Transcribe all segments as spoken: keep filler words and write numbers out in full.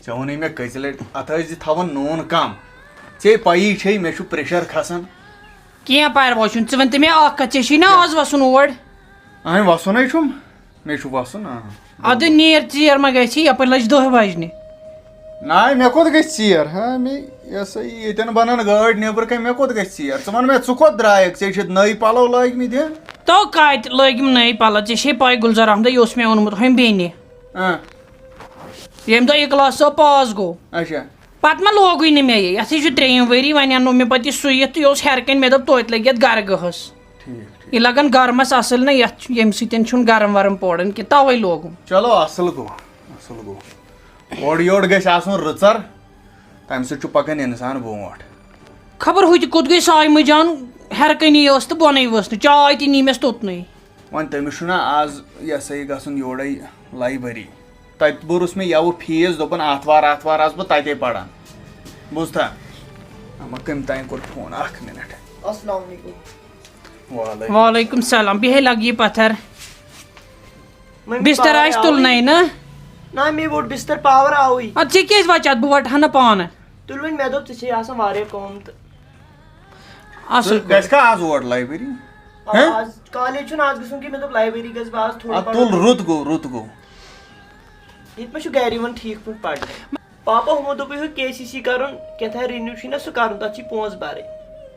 ژےٚ ووٚنُے مےٚ کٔژِ لٹہِ، اتھ ٲسۍ زِ تھاوان نوٗن کم۔ ژےٚ پَیی چھے مےٚ چھُ pressure کھسان۔ کینٛہہ پرواے چھُنہٕ، ژٕ وَن تہٕ مےٚ اکھ کتھ، ژےٚ چھُے نا آز وَسُن اور؟ اہن وَسُن ہے چھُم، مےٚ چھُ وَسُن، آ۔ اَدٕ نیر ژیر ما گژھی، یپٲرۍ لٔج دہ بجنہِ۔ ناے، مےٚ کوٚت گژھِ ژیر؟ ہاں، مےٚ یہِ ہسا یہِ ییٚتٮ۪ن بنان گٲڑۍ نیٚبرٕ کنہِ، مےٚ کوٚت گژھِ ژیر؟ ژٕ وَن مےٚ، ژٕ کوٚت درٛایکھ؟ ژےٚ چھِ نٔے پلو لٲگۍ مٕتۍ، ہہ؟ تو کتہِ لٲگۍ یِم نٔے پلو؟ ژےٚ چھے پَے گُلزار احمدے، یہِ اوس مےٚ اوٚنمُت ہُمہِ بیٚنہِ۔ اۭں۔ ییٚمہِ دۄہ اخلاص صٲب پاس گوٚو۔ اچھا۔ پتہٕ ما لوگُے نہٕ مےٚ یہِ؟ یتھ ہے چھُ ترٛیٚیِم ؤری، وۄنۍ اننو مےٚ پتہٕ یہِ سُوِتھ تہٕ یہِ اوس ہیرٕ کنہِ، مےٚ دوٚپ توتہِ لگہِ یتھ گرٕ گٔہس۔ ٹھیٖک، ٹھیٖک۔ یہِ لگان گرمس اصل نہ، یتھ چھُ، ییٚمہِ سۭتۍ چھُنہٕ گرم ورم پوران کینٛہہ، توے لوگُم۔ چلو، اصل گوٚو، اصل گوٚو۔ اورٕ یورٕ گژھِ آسُن رٕژر، تمہِ سۭتۍ چھُ پکان انسان برونٛٹھ۔ خبر ہُہ تہِ کوٚت گٔے سایمہٕ جان، ہیرٕ کنی ٲس تہٕ بۄنٕے ؤژھ نہٕ، چاے تہِ نی مےٚ توٚتنُے۔ وۄنۍ تٔمِس چھُنہ آز یہِ ہسا یہِ گژھُن یورَے library۔ تَتہِ بوٚرُس مےٚ یَوٕ fees، دوٚپُن آتھوار آتھوار آسہٕ بہٕ تَتے پَران۔ بوٗزتھا؟ اَما کٔمۍ تام کوٚر فون، اَکھ مِنَٹ۔ السلام علیکم۔ وعلیکم۔ وعلیکم السلام۔ بیٚہے لَگہٕ یہِ پَتھر۔ وۄنۍ بِستَر power آسہِ آوٕے۔ تُلنَے نا؟ نہ، مےٚ ووٚٹ بِستَر، power آوٕے۔ اَدٕ ژےٚ کیٛازِ وَچہِ اَتھ؟ بہٕ وَٹہٕ ہا نہٕ پانہٕ۔ تُلۍ وۄنۍ، مےٚ دوٚپ ژےٚ چھے آسان واریاہ کٲم تہٕ۔ اَصٕل ژٕ پٲٹھۍ۔ گژھِ کھا آز اور library؟ آ، ہہ؟ آز college چھُنہٕ آز گژھُن کینٛہہ، مےٚ دوٚپ library گژھٕ بہٕ آز تھوڑا اَدٕ پَرُن۔ تُل، رُت گوٚو، رُت گوٚو۔ ییٚتہِ ما چھُ گرِ یِوان ٹھیٖک پٲٹھۍ پَرنہٕ؟ پاپا، ہُمو دوٚپُے ہُہ کے سی سی کَرُن، کیٛاہ تھام renew چھُے نہ سُہ کَرُن، تَتھ چھِ پونٛسہٕ بَرٕنۍ،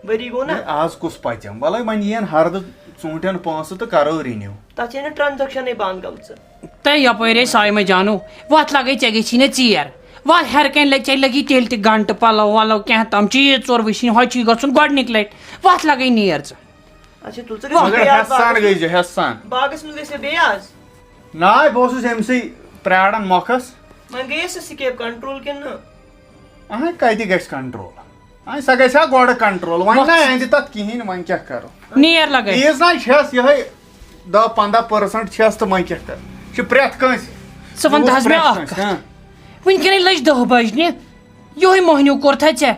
ؤری گوٚو نہ؟ ہے، آز کُس پَژٮ۪م؟ وَلَے وۄنۍ یِیَن ہَردٕ ژوٗنٛٹھٮ۪ن پونٛسہٕ تہٕ کَرو renew۔ تَتھ چھے نہٕ transaction-ے بنٛد گٔمژٕ۔ تہٕ یپٲرۍ ہے سایمہٕ جانو، وَتھ لگے ژےٚ گژھی نہ ژیر۔ وَتھ ہیرٕ کنہِ لگہِ، ژےٚ لگی تیٚلہِ تہِ گنٹہٕ پلو ولو کینٛہہ تام چیٖز ژور وٕچھِنۍ، ہۄ چھی گژھُن گۄڈٕنِکۍ لٹہِ۔ وَتھ لگے نیر ژٕ۔ اچھا، تُل ژٕ گژھِ مگر بیٚیہِ آز ہٮ۪س سان باغس گٔے منٛز۔ زِ، ہٮ۪س سان۔ باغس منٛز گژھِ بیٚیہِ آز۔ نہ، بہٕ اوسُس أمۍ سٕے پرٛاران مۄکھس۔ وۄنۍ گٔیے سُہ سکیپ کنٹرول کِنہٕ نہٕ؟ اہن، کتہِ گژھِ کنٹرول؟ اہن، سۄ گژھِ ہا گۄڈٕ کنٹرول۔ وۄنۍ نہ وۄتھ۔ اَندِ تتھ کِہیٖنۍ، وۄنۍ کیٛاہ کرو؟ نیر لگے۔ تیٖژ نہ چھس، یِہوٚے دَہ پنٛداہ percent چھس تہٕ وۄنۍ کیٛاہ کرٕ؟ چھِ پرٛٮ۪تھ کٲنٛسہِ۔ ژٕ وَن تہٕ حظ مےٚ پرٛٮ۪تھ اکھ کٲنٛسہِ، کتھ۔ ہاں۔ وٕنکیٚنٕے لٔج دَہ بجنہِ، یِہوٚے مۄہنیو کوٚر تھا ژےٚ؟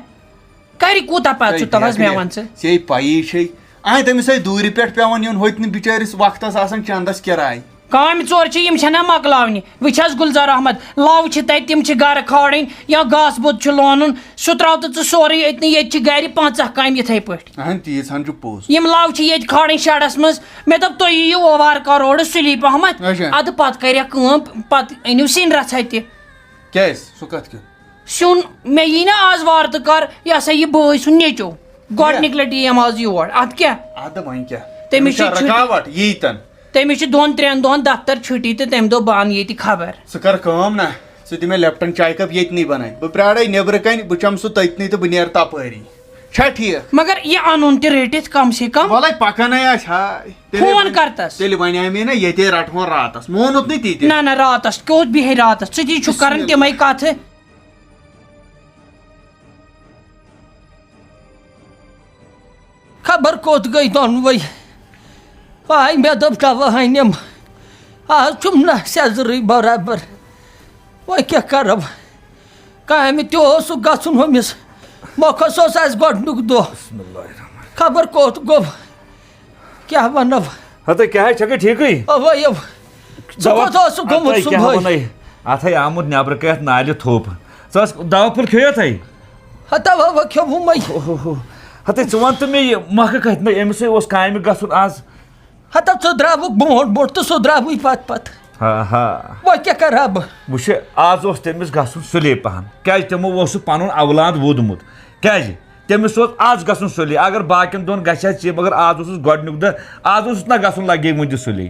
کرِ کوٗتاہ پتہٕ تۄہہِ ژٕ تَلہٕ حظ مےٚ بیکرِ، وَن ژٕ؟ ژےٚ پَیی چھے، اَہَنۍ تٔمِس ٲسۍ دوٗرِ پٮ۪ٹھ پٮ۪وان یُن، ہوٚتہِ نہٕ بِچٲرِس وقتَس آسان چندَس کِراے۔ کامہِ ژور چھِ، یِم چھَنہ مۄکلاونہِ۔ وٕچھ حظ گُلزار احمد، لَو چھِ تَتہِ، تِم چھِ گرٕ کھالٕنۍ یا گاسہٕ بوٚد چھُ لونُن، سُہ ترٛاو تہٕ ژٕ سورُے أتنٕے، ییٚتہِ چھِ گرِ پنٛژاہ کامہِ یِتھَے پٲٹھۍ۔ اَہَن، تیٖژ ہَن چھُ پوٚز۔ یِم لَو چھِ ییٚتہِ کھالٕنۍ شَڈَس منٛز۔ مےٚ دوٚپ، تُہۍ یِیِو اوٚوار کَرورٕ سُلی پَہمَتھ، اچھا۔ اَدٕ پَتہٕ کَرٮ۪کھ کٲم، پَتہٕ أنِو سِنۍ رَژھا تہِ۔ کیٛازِ؟ سُہ کَتھ کیُتھ؟ سیُن مےٚ یی نہ آز وارٕ تہٕ کر، یہِ ہسا یہِ بٲے سُنٛد نیٚچو۔ گۄڈٕنِکۍ لٹہِ یِم آز یور۔ اَتھ کیٛاہ؟ اَدٕ وۄنۍ کیٛاہ؟ تٔمِس أمِس چھا چھِ چھُٹی۔ رُکاوٹ یی تَن؟ تٔمِس چھِ دۄن ترٛٮ۪ن دۄہَن دفتر چھُٹی تہٕ تَمہِ دۄہ بہٕ اَنہٕ ییٚتہِ خبر۔ ژٕ کر کٲم نہ، ژٕ دِ مےٚ لیپٹن چاے کپ ییٚتنٕے بَنٲوِتھ۔ بہٕ پرٛارَے نیٚبرٕ کَنہِ، بہٕ چَمہٕ سُہ تٔتنٕے تہٕ بہٕ نیرٕ تَپٲری۔ چھا ٹھیٖک؟ مگر یہِ اَنُن تہِ رٔٹِتھ کم سے کم۔ وَلَے پَکَنے آسہِ ہاے۔ تیٚلہِ فون وَنہِ-، کر تَس؟ تیٚلہِ وَنیٛاے مےٚ نہ ییٚتے رَٹہٕ ہون راتَس۔ مونُت نہٕ تی تہِ۔ نہ، نہ، راتَس کیُتھ بیٚہہِ راتَس؟ ژٕ تی چھُکھ کران بِسمِللہ۔ تِمَے کَتھٕ۔ خبر کوٚت گٔے دۄنوَے۔ آے مےٚ دوٚپ، دَوا أنِم۔ آز چھُم نہ سیٚزرٕے برابر۔ وۄنۍ کیٛاہ کَرو؟ کامہِ تہِ اوسُکھ گژھُن ہُمِس۔ مۄکھَس اوس اَسہِ گۄڈٕنیُک دۄہ۔ بسم اللہ الرحمن۔ خبر کوٚت گوٚو؟ کیٛاہ وَنو؟ ہَتہٕ کیٛاہ حظ چھَکھٕے ٹھیٖکٕے؟ اَوَے، اَوَے۔ ژٕ دَوا کوٚت اوسُکھ گوٚمُت اَتَے کیٛاہ صُبحٲے؟ وَنَے؟ اَتھَے آمُت نٮ۪برٕ کَنہِ اَتھ نالہِ تھوٚپ۔ ژٕ ٲس دَوا پھوٚل کھیوٚیتھَے؟ ہَتہ وَ، وَ کھیوٚوُمَے۔ اوہ، اوہ، اوہ۔ ہَتَے ژٕ وَن تہٕ مےٚ یہِ مۄکھٕ کَتہِ نہ؟ أمِس ہے اوس کامہِ گژھُن آز۔ ہَتہ ژٕ درٛاوُکھ برونٛٹھ برونٛٹھ تہٕ سُہ درٛاوٕے پَتہٕ پَتہٕ۔ ہا، ہا۔ وۄنۍ کیٛاہ کَرٕ ہا بہٕ؟ وٕچھِ، آز اوس تٔمِس گژھُن سُلے پَہَن، کیٛازِ تِمو اوس سُہ پَنُن اولاد ووٚدمُت۔ کیٛازِ؟ تٔمِس اوس آز گژھُن سُلے، اگر باقیَن دۄہَن گژھِ ہا ژےٚ، مگر آز اوسُس گۄڈٕنیُک دۄہ، آز اوسُس نہ گژھُن، لگے وٕنہِ تہِ سُلے۔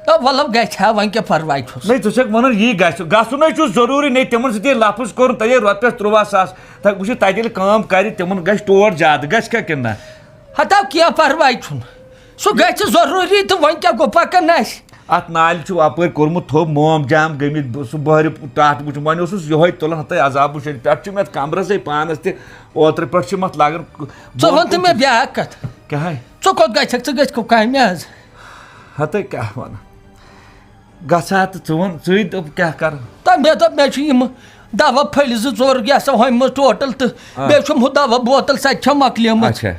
تہٕ وَلہٕ گژھِ ہا، وۄنۍ کیٛاہ پَرواے چھُس؟ نَے، ژٕ چھَکھ وَنان یی گژھِ، گژھُن ہے چھُ ضروٗری، نَے تِمَن سۭتۍ ییٚلہِ لفظ کوٚرُن، تَتہِ رۄپیَس تُرٛواہ ساس، تَتہِ وٕچھِ تَتہِ ییٚلہِ کٲم کَرِ، تِمَن گژھِ ٹوٹھ زیادٕ، گژھِ کیٛاہ کِنہٕ نہ؟ ہتاو کینٛہہ پرواے چھُنہٕ، سُہ گژھِ ضروٗری تہٕ وۄنۍ کیٛاہ گوٚو، پکان آسہِ۔ اتھ نالہِ چھُ اپٲرۍ کوٚرمُت تھوٚپ، موم جام گٔمٕتۍ، بہٕ سُہ بہرِ ٹاٹھ وٕچھُن، وۄنۍ اوسُس یِہوٚے تُلان، ہتاے عذابہٕ شریٖف پٮ۪ٹھ چھُ مےٚ اتھ کمرسٕے پانس تہِ، اوترٕ پٮ۪ٹھ چھِ متھ لاگان۔ ژٕ وَن تہٕ مےٚ بیٛاکھ کتھ۔ کیٛاہ ہے؟ ژٕ کوٚت گژھکھ؟ ژٕ گژھکھ کامہِ آز؟ ہتاے کیٛاہ ونہٕ؟ گژھٕ ہا تہٕ ژٕ وَن، ژٕے دوٚپ کیٛاہ کَرٕ؟ تہٕ مےٚ دوٚپ، مےٚ چھُ یِم دَوا پھٔلۍ زٕ ژور گژھِ ہۄمہِ منٛز ٹوٹل تہٕ آ۔ بیٚیہِ چھُم ہُہ دَوا بوتل، سۄ تہِ چھےٚ مۄکلیمٕژ۔ اچھا۔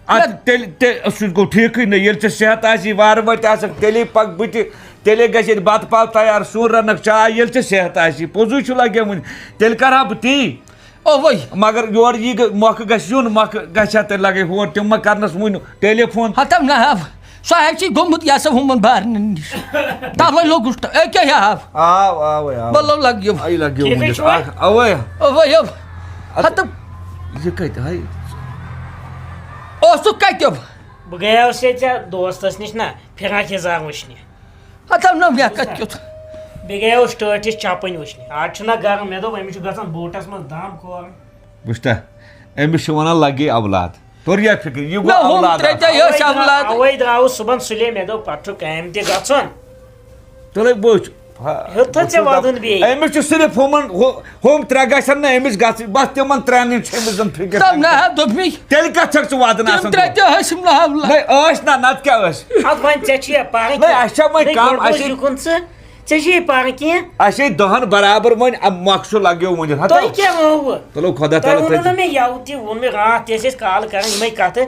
اَدٕ مےٚ تیٚلہِ، تیٚلہِ سُہ گوٚو ٹھیٖکٕے نہٕ، ییٚلہِ ژےٚ صحت آسی، وارٕ وٲتۍ آسَکھ، تیٚلے پَکہٕ بہٕ تہِ، تیٚلے گژھِ ییٚتہِ بَتہٕ پاو تیار، سیُن رَنَکھ، چاے ییٚلہِ چھِ صحت آسہِ، پوٚزُے چھُ لَگیومُت، تیٚلہِ کَرٕ ہا بہٕ تی۔ اوے۔ مگر یورٕ یی گٔے، مۄکھٕ گژھِ یُن، مۄکھٕ گژھِ ہا تیٚلہِ لَگے ہور، تِم ما کَرنَس وٕنہِ ٹیلی فون۔ ہتم نہ ہاو۔ سُہ ہا چھِ گوٚمُت یہِ ہسا ہُمَن بارنٮ۪ن نِش۔ تَوَے لوٚگُس تہٕ أکیٛاہ ہاو۔ آو، آوے، آو۔ بَلو لَگیو۔ آے لَگیو ٹھیٖکھٕے وٕنہِ۔ چھُوا؟ اَکھ، اوے۔ اوے، او۔ اَدٕ ہتم۔ یہِ کَتہِ آے؟ اوسُکھ کَتہِ؟ بہٕ گٔیاوس ییٚتہِ ژےٚ دوستس نِش نا، فراق یزار وٕچھنہِ۔ ہتم نہ مےٚ کَتہِ کیُتھ۔ بیٚیہِ گٔیاوس ٹٲٹھِس چپٕنۍ وٕچھنہِ۔ آز چھُنہ گرم، مےٚ دوٚپ أمِس چھُ گژھان بوٗٹس منٛز دم کھورُن۔ وٕچھتا، أمِس چھِ وَنان لَگے اولاد۔ توٚر یا فِکرِ، یہِ گوٚو نہ، ہُم اولاد ترٛےٚ اَکھ۔ تے ٲسۍ اولاد۔ اوے درٛاوُس صُبحن سُلے، مےٚ دوٚپ پَتہٕ چھُ کامہِ تہِ گژھُن۔ تیٚلے وٕچھ۔ ہیوٚت تھٲو ژےٚ وَدُن بیٚیہِ۔ أمِس چھُ صرف ہُمن، ہُہ-، ہُم ترٛےٚ گژھن نہٕ أمِس گژھٕنۍ، بس تِمن ترٛٮ۪ن ہِنٛز چھِ أمِس زن فِکر۔ تَم نہ ہا دوٚپمَے۔ تیٚلہِ کَتھ چھَکھ ژٕ وَدُن تِم آسان ترٛےٚ گوٚمُت؟ تہِ ٲسِم نہ ہا۔ نَے، ٲسۍ نہ، نَتہٕ کیٛاہ ٲسۍ؟ اَدٕ وۄنۍ ژےٚ چھُے یا پَرٕنۍ نَے، کینٛہہ؟ اَسہِ چھا وۄنۍ نَے، کَم، گۄڈٕ گوٚو اَسہِ یُکُن ژٕ، ژےٚ چھُے پَرٕنۍ کینٛہہ؟ اَسہِ ہے دَہَن برابر وۄنۍ، اَ، مۄکھ چھُ لَگیو وٕنہِ۔ ہَتو۔ تۄہہِ کیٛاہ ووٚنوٕ؟ تُلو خۄدا تۄہہِ تعالیٰ ووٚنوٕ تھٲوِن۔ نہ مےٚ یَوٕ تہِ، ووٚن مےٚ راتھ تہِ، أسۍ ٲسۍ کالہٕ کَران یِمَے کَتھٕ۔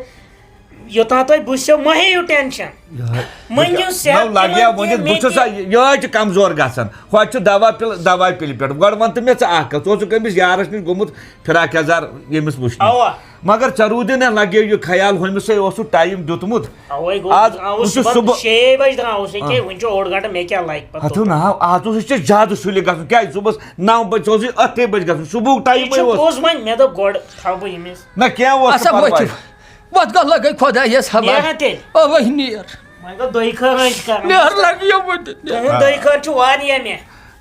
یوٚتام تۄہہِ بہٕ چھُسو، مہ ہیٚیِو ٹٮ۪نشَن۔ یِہوٚے۔ مٔنٛگِو صحت نہ، تہِ لَگہِ ہا مٔنٛگِو، ؤنِتھ، مےٚ بہٕ چھُس تہِ۔ آ، یِہوٚے چھُ کمزور گژھان۔ ہۄتہِ چھُ دوا پِل-، دوا پِلہِ پٮ۪ٹھ۔ گۄڈٕ وَن تہٕ مےٚ ژٕ اَکھ کَتھ، ژٕ اوسُکھ أمِس یارَس نِش گوٚمُت فراق یَزار ییٚمِس وٕچھنہِ۔ اَوا۔ مگر ژےٚ روٗدُے نہ لَگیو یہِ خیال، ہُمِس ہے اوسُکھ ٹایم دیُتمُت۔ اَوَے گوٚو، آز درٛاوُس وٕچھُو صُبحن صُبح۔ شیٚیے بَجہِ درٛاوُس، ییٚکیٛاہ آ۔ وٕنہِ چھُ اوٚڑ گھنٹہٕ، مےٚ کیٛاہ لَگہِ پَتہٕ ہَتو توٚتام؟ نہ، آز اوس یہِ ژےٚ زیادٕ سُلہِ گژھُن۔ کیٛازِ؟ صُبحَس نَو بَجہِ، ژٕ اوسُے ٲٹھے بَجہِ گژھُن، صُبحُک ٹایم یہِ ہے چھُ اوس۔ پوٚز وۄنۍ، مےٚ دوٚپ گۄڈٕ تھاوٕ بہٕ ییٚمِس۔ نہ، کینٛہہ اوس نہٕ اَصٕل پَرواے۔ وٲتِو۔ وۄتھ گوٚو لگے خۄدایس حوالہٕ۔ نیرا تیٚلہِ؟ اَوے نیر۔ وۄنۍ گوٚو دۄیہِ خٲر ٲسۍ کران۔ نیر لگہِ یہِ وۄنۍ تہِ۔ تُہُنٛد دۄیہِ خٲر چھُ واریاہ مےٚ۔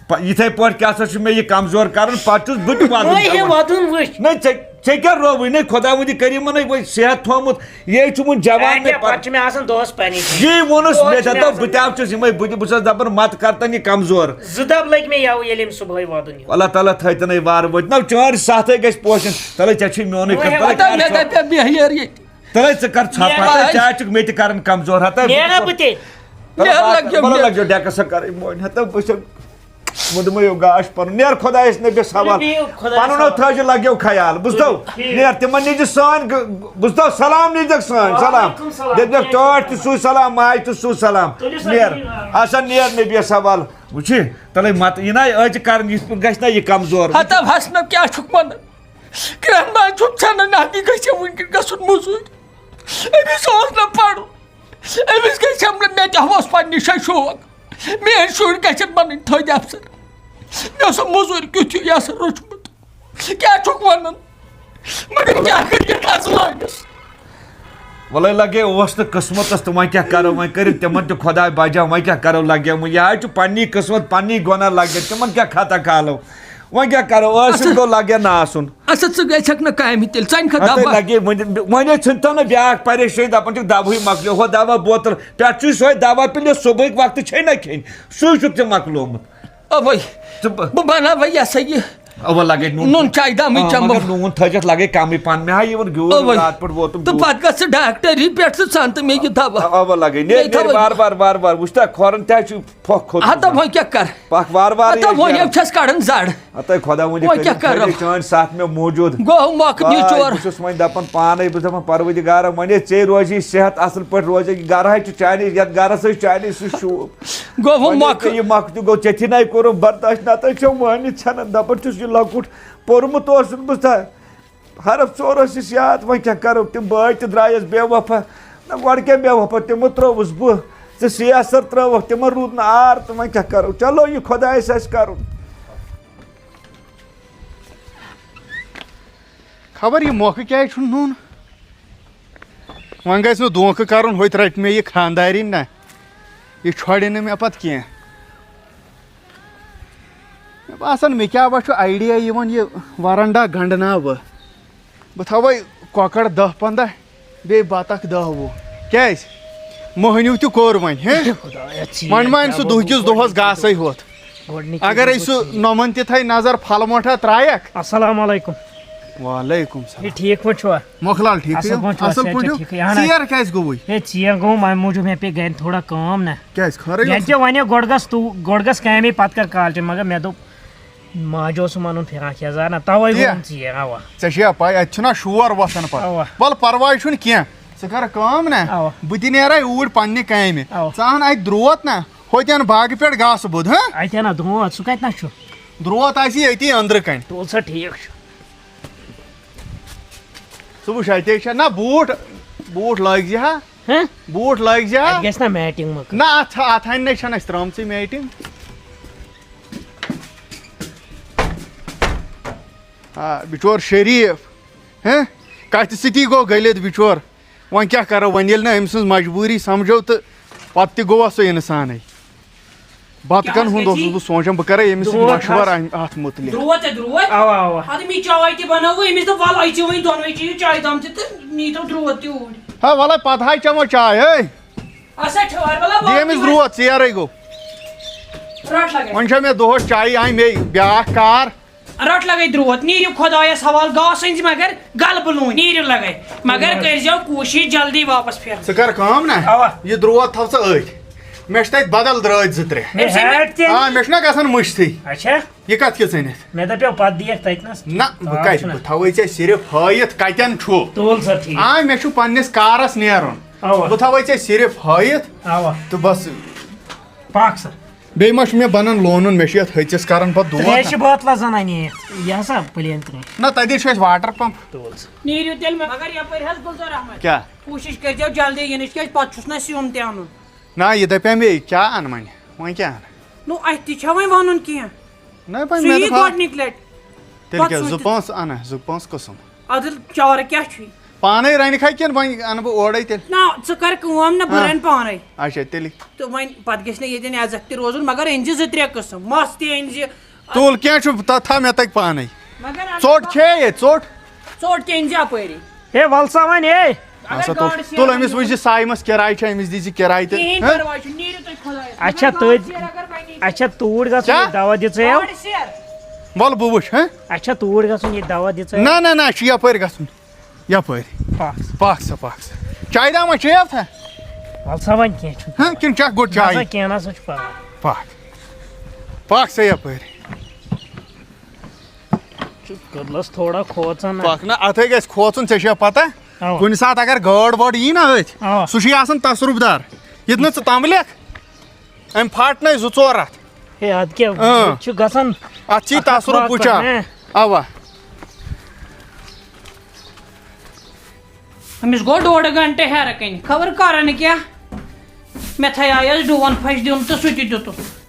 پہ-، یِتھے پٲٹھۍ کیٛاہ سا چھُ مےٚ یہِ کمزور کران، پتہٕ چھُس بہٕ تہِ وَدُن وۄنۍ ہے پٮ۪وان۔ وَدُن وٕچھ۔ نہ، ژےٚ، ژےٚ کیٛاہ رووٕے؟ نہ، خۄداوندِ کریٖمن ہے وۄنۍ صحت تھوٚومُت، یے چھُ وۄنۍ جوان اے، مےٚ کیٛاہ، پتہٕ۔ پتہٕ چھُ مےٚ آسان دۄہس پنٕنۍ۔ یی ووٚنُس دۄہس مےٚ، چھُ مےٚ دَپو، آسان۔ بہٕ تہِ آو چھُس یِمے، بہٕ تہِ، بہٕ چھُس دَپان، مت کر تن یہِ کمزور۔ زٕ دۄہ لٔگۍ مےٚ یَوٕ، ییٚلہِ أمۍ صُبحٲے وَدُن یوت۔ اللہ تعالیٰ تھٲے تَنَے وارٕ وٲتۍ۔ نہ، چٲنۍ سَتھ ہے گژھِ پوشن۔ تَلے ژےٚ چھُے میونُے وۄنۍ خط، تَلے ہٮ۪مہٕ کیٛاہ بہٕ کَرو؟ دَپے بہٕ بیٚہہ یٲر ییٚتہِ۔ تَلے ژٕ کر ژھۄپہٕ، نیرا۔ تَلے ژےٚ چھُکھ مےٚ تہِ کَرٕنۍ کمزور، ہا، تَلے بہٕ نیرا چھُس بہٕ تیٚلہِ۔ تَلے نیرا بہٕ لَگیو بَلہٕ مےٚ۔ لَگیو ڈٮ۪کَس سا کَرٕنۍ مۄنۍ، ہا، تَلے بہٕ چھُس، بہٕ دِمَے یہِ گاش پَنُن۔ نیر خۄدایَس نبی سوال۔ بِہِو خۄدایَس پَنُن حوالہٕ۔ تھٲیزِ لَگیو خیال، بوٗزتھو؟ ٹھیٖک۔ نیر، تِمَن نِجہِ سٲنۍ گ-، بوٗزتھو؟ سلام نِجَکھ سٲنۍ، سلام۔ وعلیکُم سلام۔ دَپہِ، دَپہِ، ٹٲٹھۍ تہِ سوٗز سلام، ماجہِ تہِ سوٗز سلام۔ تُلِو سا، نیر، بِہِو۔ آسان نیر نبی سوال۔ وٕچھِ، تَلے مت یہِ نہ أزۍ کَرٕنۍ، یِتھ پٲٹھۍ گژھِ نہ یہِ کمزور۔ ہتو حسنو کیٛاہ چھُکھ وَنان؟ کرٛہن منٛز چھُکھ ژھٮ۪نان، نہ تہِ گژھِ وٕنکٮ۪ن گژھُن موٚزوٗرۍ۔ أمِس اوس نہٕ پَرُن۔ أمِس گژھِ ہم نہٕ، مےٚ تہِ اوس پنٛنہِ جایہِ شوق۔ میٛٲنۍ شُرۍ گژھن بَنٕنۍ تھٔدۍ افسر۔ مےٚ اوس موٚزوٗرۍ کیُتھ ہیوٗ یہِ ہسا روٚچھمُت۔ کیٛاہ چھُکھ وَنان؟ مگر کیٛاہ کٔرِتھ اَژٕ لٲگِس؟ وَلَے لَگے اوس نہٕ قٕسمَتَس تہٕ وۄنۍ کیٛاہ کَرو، وۄنۍ کٔرِتھ تِمَن تہِ خۄداے بَجا، وۄنۍ کیٛاہ کَرو لَگے وۄنۍ، یہِ حظ چھُ پنٛنی قٕسمَت، پنٛنی گۄناہ لَگے، تِمَن کیٛاہ خطا کھالو، وۄنۍ کیٛاہ کَرو، ٲسِتھ اچھا۔ گوٚو لَگے نہٕ آسُن۔ اچھا، ژٕ گژھکھ نہٕ کامہِ تیٚلہِ، ژٕ اَنکھا ہَتَے دَوا؟ لَگے وۄنۍ، وۄنۍ حظ ژھٕنتو نہٕ بیٛاکھ پریشٲنی، دَپان چھِکھ دَوہٕے مۄکلیو، ہُہ دَوا بوتل پٮ۪ٹھ چھُے سۄے دَوا پِلِتھ، صُبحٕکۍ وقتہٕ چھے نہ کھیٚنۍ، سُے چھُکھ ژےٚ مۄکلیومُت۔ اوے۔ ژٕ ب- بہٕ بناوے یہِ ہسا یہِ۔ اوا لگے نوٗن۔ نوٗن چاے دامٕے آ، چمو۔ مگر نوٗن تھٲیزٮ۪تھ لگے کمٕے پہن۔ مےٚ ہا یِوان گیوٗر اوے۔ راتھ پٮ۪ٹھ ووتُم تہٕ گیوٗر۔ پتہٕ گژھ ژٕ ڈاکٹری پٮ۪ٹھ تہٕ ژٕ ان تہٕ مےٚ یہِ دوا۔ آ، اوا لگے۔ نیر، بیٚیہِ نیر، تھاوَے۔ وار وار، وار وار۔ وٕچھ تا، کھۄرن تہِ حظ چھُ پھۄکھ کھوٚتمُت۔ ہتا وۄنۍ کیٛاہ کر؟ پکھ وار وار ہتا یے وۄنۍ نیران۔ یِم چھَس کڑان زڑ۔ ہتے خۄدا وۄنۍ وۄنۍ کیٛاہ کٔرِتھ تھٲے کرو؟ چٲنۍ ساتھ مےٚ موٗجوٗد۔ گوٚو مۄکھ واے، نیچور۔ بہٕ چھُس وۄنۍ دپان پانے، بہٕ چھُس دپان پروردگارا، وۄنۍ ییٚلہِ ژے روزی صحت اصل پٲٹھۍ روزے، یہِ گرٕ ہے چھُ چانے، یتھ گرس ہے چھُ چانے سُہ شوٗب۔ گوٚو وۄنۍ مۄکھ۔ ییٚلہِ ژےٚ یہِ مۄکھ تہِ گوٚو، ژےٚ تھی نَے کوٚرُم برداش، نتہٕ چھےٚ وٲنِتھ ژھٮ۪نان۔ دَپان چھُس، یہِ لۄکُٹ پوٚرمُت اوسُن بہٕ تہ، حرف ژور ٲسِس یاد، وۄنۍ کیٛاہ کَرو؟ تِم بٲے تہِ درٛایَس بے وفا۔ نہ، گۄڈٕ کیٛاہ بے وفا؟ تِمو ترٛٲوٕس بہٕ، ژٕ سیاح سر ترٛٲوٕکھ، تِمن روٗد نہٕ عار، تہٕ وۄنۍ کیٛاہ کَرو؟ چلو، یہِ خۄدایَس آسہِ کَرُن۔ خبر یہِ مۄکھٕ کیٛازِ چھُنہٕ نوٚن؟ وۄنۍ گژھِ نہٕ دھونٛکھٕ کَرُن، ہوٚتہِ رَٹہِ مےٚ یہِ خانٛدارِنۍ نہ، یہِ چھۄڑِ نہٕ مےٚ پَتہٕ کینٛہہ۔ مےٚ باسان، مےٚ کیٛاہ وۄنۍ چھُ idea یِوان، یہِ ورنڈا گنٛڈناو بہٕ۔ بہٕ تھاوَے کۄکَر دَہ پنٛداہ، بیٚیہِ بطخ دَہ وُہ۔ کیٛازِ؟ مۄہنیوٗ تہِ کوٚر وۄنۍ، ہے؟ خۄدایا، ژیر وۄنۍ ما آسہِ سُہ کیٛاہ دُہکِس گوٚو دۄہَس گۄڈٕنِکۍ گاسَے ہوٚت۔ گۄڈٕنِکۍ اگرے دۄہ سُہ گوٚو ژیر۔ نۄمَن تہِ تھایہِ نظر، پھَلہٕ مۄٹھا ترٛایَکھ۔ السلام علیکم۔ وعلیکم ہے، السلام۔ ٹھیٖک پٲٹھۍ چھُوا؟ مۄکھلال، ٹھیٖکھٕے اَصٕل ہو؟ پٲٹھۍ چھُوا؟ اَصٕل صحت چھا پٲٹھۍ ہو؟ ٹھیٖکھٕے؟ اَہَن حظ۔ ژیر کیٛازِ گوٚوُے؟ ہے، ژیر گوٚو، اَمہِ موٗجوٗب مےٚ پیٚیہِ گَرِ تھوڑا کٲم نہ۔ کیٛازِ؟ خٲرٕے گَرِ اوس؟ کیٛاہ وَنہِ، گۄڈٕ گژھ تو-، گۄڈٕ گژھ کامے، پَتہٕ کَر کالچَن، مگر مےٚ دوٚپ، ماجہِ اوسُم وَنُن فِراق یَزار نہ، تَوَے تی۔ ووٚنُم ژیر، اَوا۔ ژےٚ چھےٚ پَے، اَتہِ چھُنہ شور وۄتھان پَتہٕ۔ اَوا۔ وَلہٕ پَرواے چھُنہٕ کینٛہہ، ژٕ کَر کٲم نہ، اَوا۔ بہٕ تہِ نیرَے اوٗرۍ پنٛنہِ کامہِ۔ اَوا۔ ژٕ اَن اَتہِ درٛوت نہ، ہوٚتٮ۪ن باغہٕ پٮ۪ٹھ گاسہٕ بوٚد، ہہ؟ اَتہِ ہا نہ درٛوت، سُہ کَتہِ نہ چھُ؟ درٛوت آسہِ ییٚتی أنٛدرٕ کَنۍ۔ تُل سا، ٹھیٖک چھُ۔ ژٕ وٕچھ، اَتے چھا نہ بوٗٹھ، بوٗٹھ لٲگۍ زِ ہا۔ ہہ؟ بوٗٹھ لٲگۍ زِ ہا۔ اَتہِ گژھِ نہ میٹِنٛگ مۄکلٕنۍ۔ نہ، اَتھ، اَتھ ہَنہِ نَے چھَنہٕ اَسہِ ترٛٲمژٕے میٹِنٛگ۔ آ، بِچور شریٖف، ہہ؟ کَتھِ سۭتی گوٚو گٔلِتھ بِچور۔ وۄنۍ کیٛاہ کَرو، وۄنۍ ییٚلہِ نہٕ أمۍ سٕنٛز مجبوٗری سَمجھو تہٕ پَتہٕ تہِ گوٚوا سُہ اِنسانٕے۔ بَتہٕ کیٛاہ کَن حظ ہُنٛد گژھِ؟ اوسُس بہٕ سونٛچان، بہٕ کَرَے أمِس سۭتۍ درٛوت مشوَرٕ حظ۔ اَمہِ، اَتھ مُتعلِق۔ درٛوت ہے درٛوت۔ اَوا، اَوا۔ اَدٕ مےٚ چاے تہِ بَنٲوٕو أمِس، دوٚپ، "وَلہٕ، أژِو وۄنۍ دۄنوَے چیٚیِو چایہِ دام تہِ تہٕ نیٖتو درٛوت تہِ اوٗرۍ۔" ہے، وَلہٕ، پَتہٕ ہاے چٮ۪مو چاے، ہے۔ اَسا ٹھٔہر، وَلہٕ، دِ أمِس باقٕے درٛوت، ژیرَے گوٚو۔ رَٹ لَگَے۔ وۄنۍ چھےٚ مےٚ دۄہَس چایی اَنہِ مے بیٛاکھ کار۔ رَٹ لَگَے درٛوت، نیٖرِو خۄدایَس حوالہٕ، گاسہٕ أنۍ زِ مگر گَلہٕ بُلوٗنۍ، نیٖرِو لَگَے۔ مگر کٔرۍزیو کوٗشِش جلدی واپَس پھِرنٕچ۔ ژٕ کَر کٲم نا، اَوا۔ یہِ درٛوت تھاو ژٕ أتھۍ۔ مےٚ چھِ تَتہِ بدل درٛٲتۍ زٕ ترٛےٚ۔ مےٚ أمۍ سٕنٛدۍ ہیٹ تہِ۔ آ، مےٚ چھُنہ گژھان مٔشتھٕے۔ اچھا۔ یہِ کَتھ کِژھ أنِتھ؟ مےٚ دَپیو پَتہٕ دِیَکھ تَتہِ نَس۔ نہ، بہٕ آ، کَتہِ؟ چھُنہ۔ بہٕ تھاوَے ژےٚ صرف ہٲیِتھ کَتٮ۪ن چھُ۔ تُل سا، ٹھیٖک۔ آ، مےٚ چھُ پنٛنِس کارَس نیرُن۔ اَوا۔ بہٕ تھاوَے ژےٚ صرف ہٲیِتھ۔ اَوا۔ تہٕ بَس۔ پَکھ سا۔ بیٚیہِ ما چھُ مےٚ بَنان لونُن؟ مےٚ چھُ یَتھ ۂژِس کَران پَتہٕ دود۔ ترٛیشہِ بٲتلہ زَن اَنے یَتھ۔ یہِ ہسا plain ترٛیش۔ نہ، تَتے چھُ اَسہِ water pump۔ تُل سا۔ نیٖرِو تیٚلہِ مےٚ، مگر یَپٲرۍ حظ گُلزار احمد۔ کیٛاہ؟ کوٗشِش کٔرۍزیو جلدی یِنٕچ، کیٛازِ پَتہٕ چھُس نہ سیُن تہِ اَنُن۔ نہ، یہِ دَپیٛاو مےٚ، کیٛاہ اَنہٕ وۄنۍ؟ وۄنۍ کیٛاہ اَنہٕ؟ نو، اَتہِ تہِ چھا وۄنۍ وَنُن کینٛہہ؟ نہ، وۄنۍ سُہ مےٚ یی دوٚپ، آ، گۄڈٕنِچ لَٹہِ۔ تیٚلہِ پَتہٕ کیٛاہ، سوٗنٛچ زٕ تہٕ پانٛژھ اَنہٕ، زٕ پانٛژھ قٕسٕم۔ اَدٕ چارٕ کیٛاہ چھُے؟ پانَے رَنہِ کھا کِنہٕ وۄنۍ اَنہٕ بہٕ اورَے تیٚلہِ؟ نہ، ژٕ کَر کٲم نہ، بہٕ ہاں۔ رَنہٕ پانَے۔ اچھا، تیٚلہِ؟ تہٕ وۄنۍ پَتہٕ گژھِ نہ ییٚتٮ۪ن عزت تہِ روزُن، مگر أنۍ زِ زٕ ترٛےٚ قٕسٕم، مَژھ تہِ أنۍ زِ۔ تُل، کینٛہہ چھُ، تہ-، تھاو مےٚ تَتہِ پانَے۔ مگر اگر ژوٚٹ کھے ییٚتہِ، ژوٚٹ؟ ژوٚٹ تہِ أنۍ زِ اَپٲری۔ ہے، وَل سا وۄنۍ، ہے۔ اگر اَسا تُل، گاڈٕ سیرَن تُل أمِس یِمَن۔ وٕچھ زِ سایہِ منٛز کِراے چھا، أمِس دِی زِ کِراے تہِ، کِہیٖنۍ ہہ؟ پَرواے چھُنہٕ، نیٖرِو تُہۍ خۄدایَس اچھا، حوالہٕ۔ تٔتۍ، گاڈٕ سیر اگر بَنی۔ اچھا، توٗرۍ گژھُن، کیٛاہ؟ ییٚتہِ دعوت دِژے۔ گاڈٕ سیر۔ وَل بہٕ وٕچھ، ہہ؟ اچھا، توٗرۍ گژھُن، ییٚتہِ دعوت دِژے۔ نہ، نہ، نہ، اَسہِ چھُ یَپٲرۍ گژھُن۔ یَپٲرۍ۔ پَکھ۔ پَکھ سا، پَکھ سا۔ چایہِ دامہ چیٚیَو تھا؟ وَل سا وۄنۍ، کینٛہہ چھُنہٕ۔ ہہ، کِنہٕ چَکھ گۄڈٕ نہ چاے؟ سا، کینٛہہ نہ سا چھُ پَرواے۔ پَکھ۔ پَکھ سا یَپٲرۍ۔ چھُ کٔدلَس تھوڑا کھوژان نہ۔ پَکھ نہ، اَتھَے گژھِ کھوژُن، ژےٚ چھےٚ پَتہ؟ اَوا۔ کُنہِ ساتہٕ اگر گٲڈ وٲڈ یی نہ أتھۍ، اَوا۔ سُہ چھُے آسان تصرُف دار۔ ییٚتہِ نہٕ ژٕ تَمبلٮ۪کھ، أمۍ پھاٹنَے زٕ ژور اَتھ۔ ہے، اَدٕ کیٛاہ، اۭں۔ ییٚتہِ چھُ گژھان اَتھ چھی اَکھ اَکھ تصرُف واقعہٕ، وٕچھان۔ ہہ۔ اَوا۔ أمِس گوٚو ڈوڈٕ گھنٹہٕ ہیرٕ کَنہِ، خبر کَرَن کیٛاہ۔ مےٚ تھایایَس ڈوٗن پھَش دیُن تہٕ سُہ تہِ دیُتُن۔